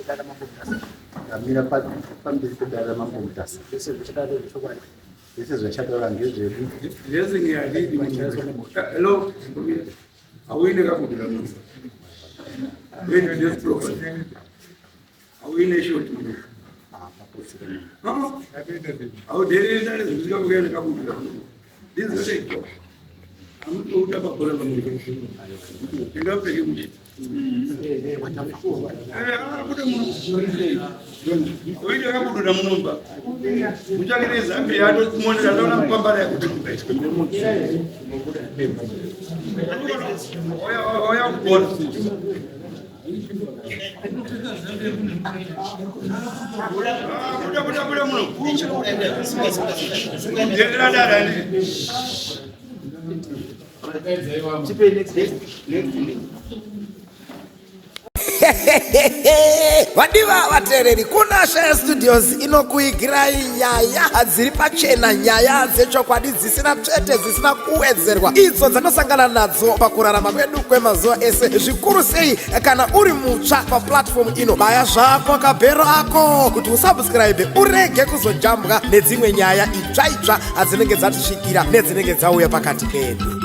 pedare raMambo Mutasa. Ndamira pamberi pedare raMambo Mutasa. Zvese zvichataura ndezvechokwadi. Zvese zvachataura ndezvedu. Zvese ngeyadidi. Hello. Awine kakudira munhu. Wait, just properly. Awine short munhu. Audhereri dare zvikusvika kuenda kakudira munhu. This is a job. Amutokuta pabhora pamunhu. Ndingapfeke muchiti. Oita kabududa munomba. Muchakire Zambia yatomonera ndaona mupambara yakuti Oya kubona. Buda buda buda muno. Ndendera dada ndi. Vadiva vateereri, kuna Shaya Studios inokuigirai nyaya dziri pachena, nyaya dzechokwadi dzisina tsvete, dzisina kuwedzerwa, idzo dzanosangana nadzo pakurarama kwedu kwemazuva ese, zvikuru sei kana uri mutsva paplatform ino. Baya zvako kabhero ako kuti usubscribe urege kuzojambwa nedzimwe nyaya itsva itsva dzinenge dzatisvikira nedzinenge dzauya pakati pedu.